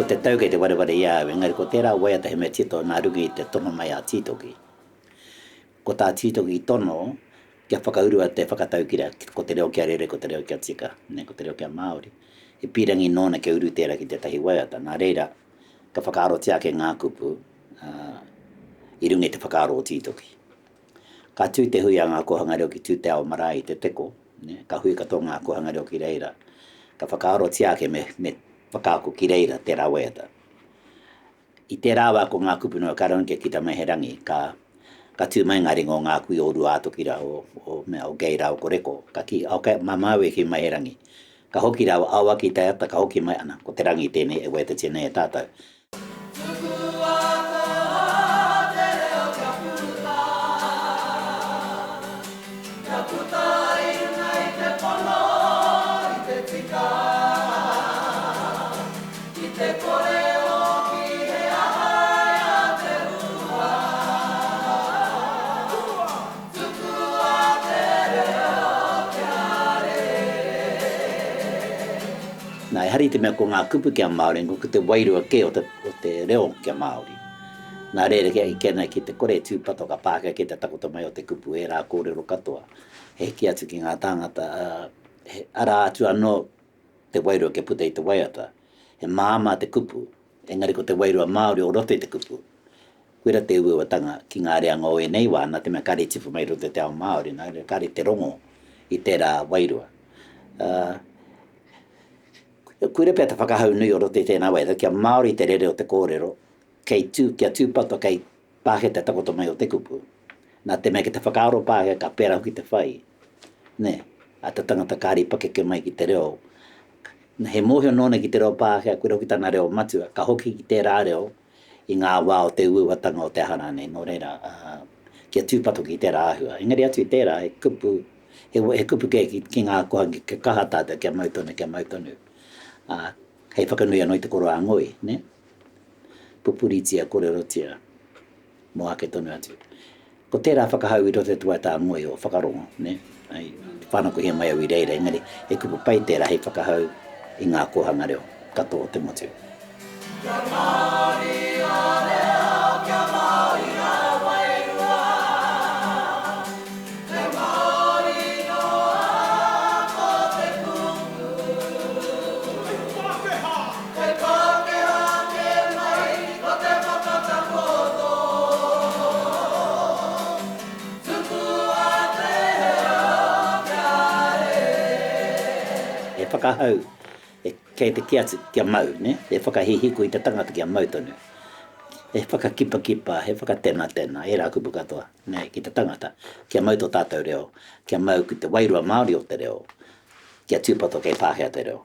Ko te tau kei te wareware i a au, engari ko tērā waiata he mea tito nā runga i te tono mai a Tītoki. Ko tā Tītoki i tono, kia whakaurua te whakataukira, ko te reo kia rere, ko te reo kia tika, nē, ko te reo kia Māori. He pīrangi nōna kia uru tērā ki tētahi waiata, nā reira, ka whakaarotia ake ngā kupu, ā, i runga i te whakaaro o Tītoki. Ka tū te hui a ngā kōhanga reo ki Tūteao marae i Te Teko, nē, ka hui katoa ngā kōhanga reo ki reira. Ka whakaarotia ake me, me whakaako ki reira tērā waiata. I tērā wā ko ngā kupu noa ka rongo kia kita mai he rangi, ka, ka tū mai ngā ringa o ngā kui o Ruātoki rā, o, o, mea, o Gay rāua ko Reko, ka kī, ok, mā māu e kī mai he rangi. Ka hoki rāua, ao ake i te ata, ka hoki mai, ana, ko te rangi tēnei e waiatatia nei e tātou. Tukua koa te reo kia puta, kia puta i runga i te pono, i te tika, ki te kore hoki he aha i a te hua. Tukua te reo kia rere. Nā, ehara i te mea ko ngā kupu kia Māori, engari ko te wairua kē o te, o te reo kia Māori. Nā reira, kia ike ana ki te kore e tūpato ka pākehā ki te takoto mai o te kupu ērā kōrero katoa. He hiki atu ki ngā tāngata, ā, he ara atu anō te wairua kia puta i te waiata. He māmā te kupu, engari ko te wairua Māori o roto i te kupu. Koira te uauatanga ki ngā reanga o ēnei wā, nā te mea kāre i tipu mai i roto i te ao Māori, nā reira kāre te rongo i tērā wairua. Ā, Koira pea te whakahau nui o roto i tēnā waiata, kia Māori te rere o te kōrero, kei tū, kia tūpato kei pākehā te takoto mai o te kupu. Nā te mea ki te whakaaro pākehā ka pērā hoki te whai, nē, a te tangata kāre i pakeke mai ki te reo. He mōhio nōna ki te reo Pākehā, koira hoki tana reo matua, ka hoki ki tērā reo i ngā wā o te uauatanga o te aha rānei, nō reira, kia tūpato ki tērā āhua. Engari atu i tērā, he kupu, he, he kupu kē ki, ki ngā kohangi, kia kaha tātou, kia mau tonu, kia mau tonu. Ā, hei whakanui anō i te koro ā-ngoi, nē? Pupuritia, kōrerotia, mō ake tonu atu. Ko tērā whakahau i roto i te waiata a Ngoi o Whakarongo, nē? Hei whānakohia mai au i reira, engari he kupu pai tērā hei whakahau i ngā kōhanga reo katoa o te motu. Kia Māori a reo, kia Māori a wairua, He Māori noa ko te kupu. Hei Pākehā! Hei Pākehā kē mai ko te whakatakoto. Tukua te reo kia rere. He whakahau, kei te kī atu kia mau, nē? He whakahihiko i te tangata kia mau tonu. He whakakipakipa, he whakatenatena, ērā kupu katoa, nē, ki te tangata, kia mau tō tātou reo, kia mau ki te wairua Māori o te reo, kia tūpato kei pāhea te reo.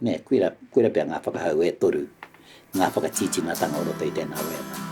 Nē, koira, koira pea ngā whakahau e toru, ngā whakatītinatanga o roto i tēnā waiata.